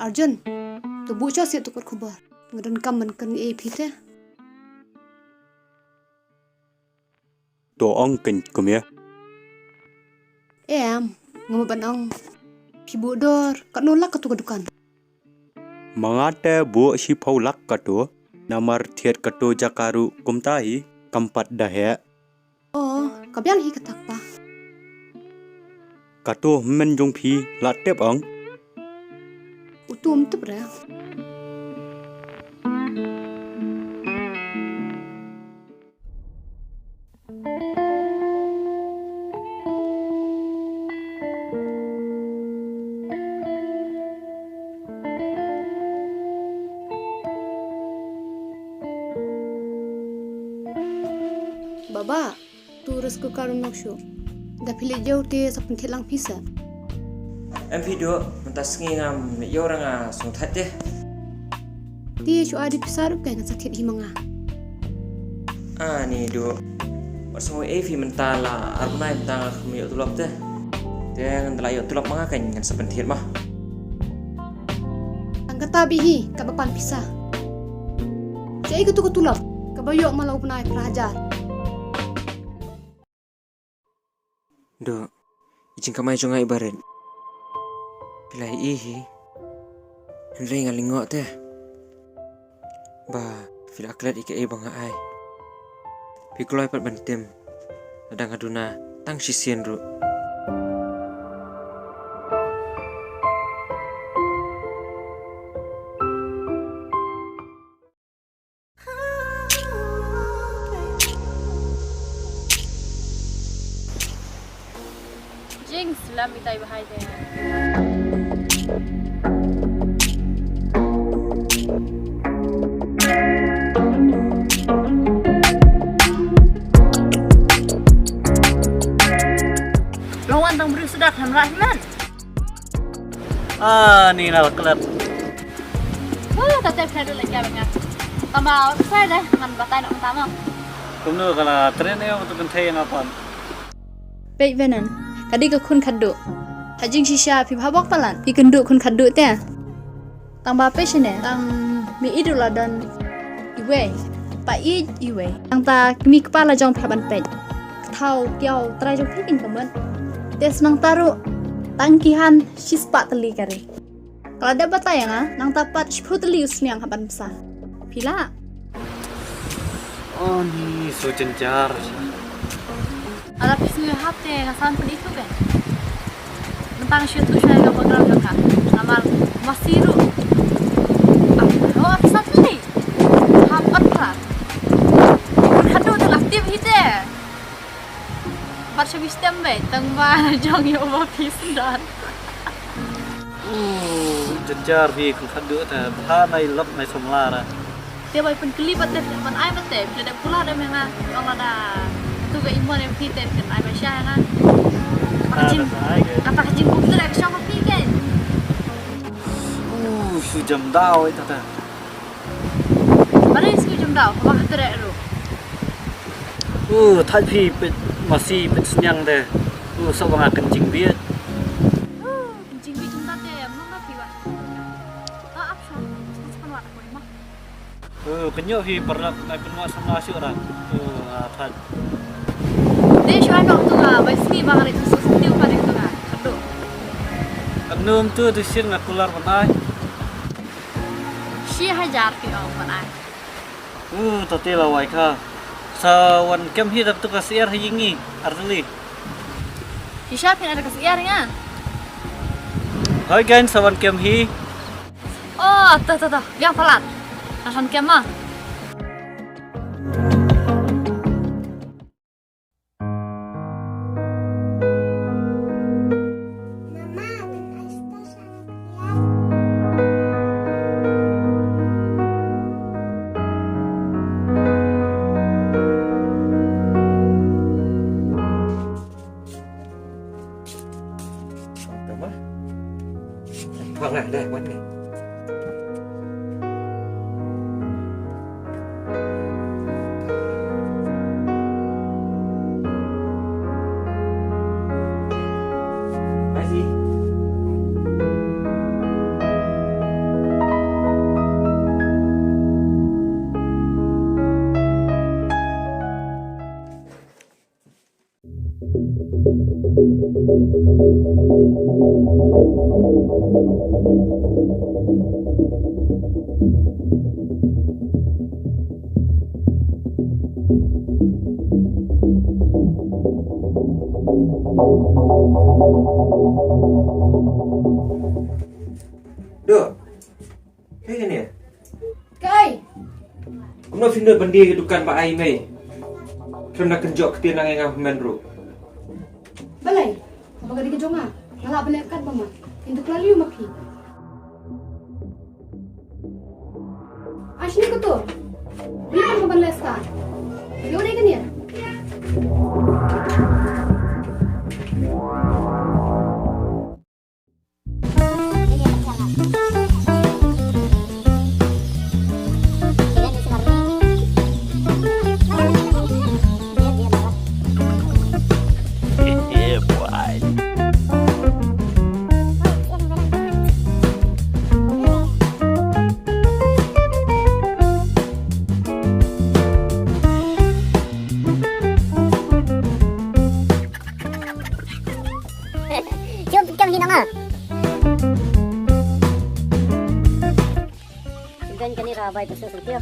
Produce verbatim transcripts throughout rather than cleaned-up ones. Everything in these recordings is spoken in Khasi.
Arjun, to buh sha siat to kot khubor. Nga donkam ban kren ïa phi te. To ong kein kumne. Em, nga mut ban ong. Phi buh dor, katno lak kato ka dukan? Ma nga te buh shiphew lak kato, namar thied kato jaka ruh kumta hi, kam pat da heh. Oh, ka biang hi kata kpa. Kato hynmen jong phi la tip ong? Utu ym tip re. Baba, tu rice cooker um nok shuh. Da phi leit ïew te sa pynthied lang phi sa. Em phi Duh, mynta sngi ngam leit ïew, nga sngewthait te. Te shu ai da pisa ruh, kan sa thied hi ma nga. Ani Duh. Wat sngew ei phi, mynta la ar bnai mynta nga khlem ïoh tulop te. Te ngan da la ïoh tulop ma nga kan ngan sa pynthied ma. Tang kata beit hi kaba pan pisa. Shaei katu ka tulop kaba ïoh ma la u bnai phra hajar. Duh, i jingkamai jong nga iba rit. Phi la ïohi hi. Hynrei nga lyngngoh te ba phi la klet ïa kaei ba nga ai. Phi kloi pat ban tim lada nga duna tang shisien ruh. Jing slem itai bahai te. Long wan tang briew sudat hamra himan. Ah, ni na klet. Oh, ta te phi la dei leit ïa nga. Tang ba sa dei ngan batai noh mynta mo. Kumno ka la tren ïa u tu kynthei ïa nga pan. Peit Venan, ka dei ka khun khatduh. Ha jingshisha phi bha bok palat, phi kynduh khun khatduh te. Tang ba peit shane, tang mei ïeit ruh la don iwei, pa ïeit iwei. Tang ta kmie kpa la jong phi hap ban peit. Ka thaw kiaw trai jong phi kin kynmaw. Te sa nangta ruh, tang ki han shispah tylli ka ri. Ka la dep batai ïa nga, nangta pat shiphew tylli u sniang hap ban bsa. Phi lah. Oh, ni so jynjar. Lada phi sngew hap te nga sa pyni thuh kein. Mynta nga shu thuh shai ka background jong ka. Namar masi ruh. Ah, oh, phi sa pyni. Hap pat ka. Khadduh te la tip hi te. Pat sha phi stem beit, tang ba jong ïa u ba phi sdang. Uh, jynjar phi khun khadduh te, bha nai lok nai samla ra. Te bai pynkylli pat te, phi ban ai pat te, phi dep kular em ïa nga, ong lada tu ka imon em phi te, phin ai bai sha ïa nga. Kata ka jing, kata ka jingkup te ka shong phi kein. Uh, shu jam daw ita ta. Ba dei shu jam daw, ba ka treh ruh. Uh, thait phi peit masi peit sniang te. Uh, sa ba nga kynjing bieit. Uh, kynjing bieit kumta te, mano phi ba. Ta ap shwa, sa sa pynwad ako ma. Uh, kynjoh phi paralok nai pynwad samla shuh ra. Uh, ah, thait. Te shwa nok tu nga, bai sngi ba nga leit tu shu stiu ka dei tu nga. Kadu. Kadu tu tu sir nga kular ban ai. Shi hajar phi ong ban ai. Uh, ta te la wai kha. Sa wan kem hi da tu ka syiar ha ïing i, ar tylli. Shisha phin ai da ka syiar nga. Hoi gan sa wan kem hi. Oh, to to to, biang palat. Ka san kem ma. Duh. Kaei kane? Kaei? Kumno phi nud ban die ka dukan ba ai mei? Khlem da kynjoh ktien na ngi nga hynmen ruh. Balei? Haba ka dei ka jong nga, nga lah ban leh katba ma. Ynda ka la leh ma phi. Ai shini kato. Ni kan ka ban leh stad. Ïoh dei kane. Jom, jom, hi nama. Jom, jom, jom, hi nama, bai, tu, tu, tu, tu.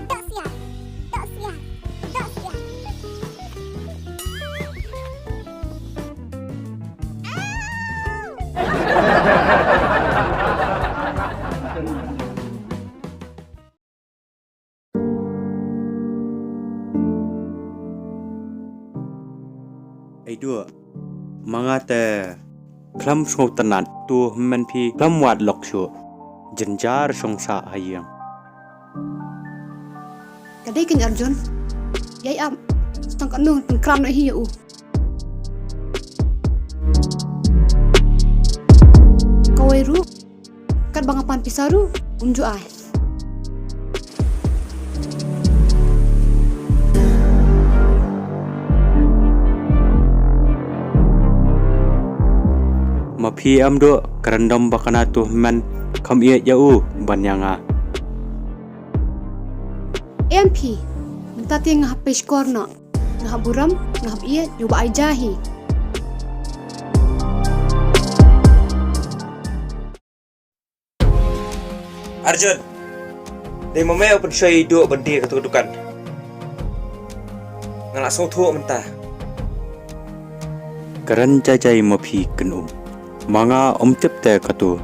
Tak siap. Tak siap. Tak siap. Ai duh, ma nga te khlem sngewtynnat, to hynmen phi khlem wad lok shuh, jynjar shong sah ha ïing. Ka dei kein Arjun, ïai ap, tang katno pynkhreh noh hi ïa u. Kawei ruh, katba nga pan pisa ruh, um ju ai. Ma phi em duh, kren dom ba kane to hynmen, kham ïeit ïa u ban ïa nga. Em phi, mynta te nga hap pei shkor noh. Nga hap burom, nga hap ïeit, ïa u ba ai ja hi. Arjun, dei ma me u pynshoi ïa i Duh ban die kato ka dukan. Nga la sngewthuh mynta. Kren jai jai ma phi kynum. Ma nga ym tip te kato.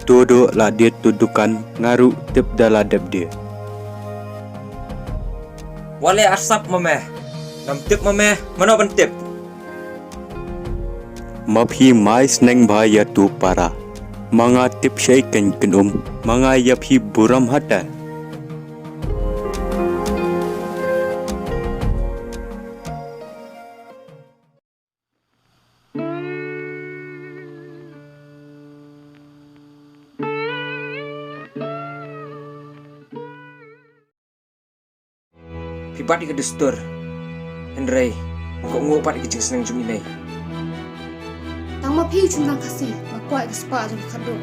To Duh la die to dukan, nga ruh tip da la dep die. Wat leh arsap ma me. Ngam tip ma me, mano ban tip? Ma phi mai sneng bha ïa to para. Ma nga tip shai kein kynum. Ma nga ïa phi burom hata. Phi bat ïa ka dustur. Hynrei nga kohnguh pat ïa ka jingsneng jong i mei. Tang ma phi u shynrang Khasi ba kwah ïa ka spah jong ka khatduh.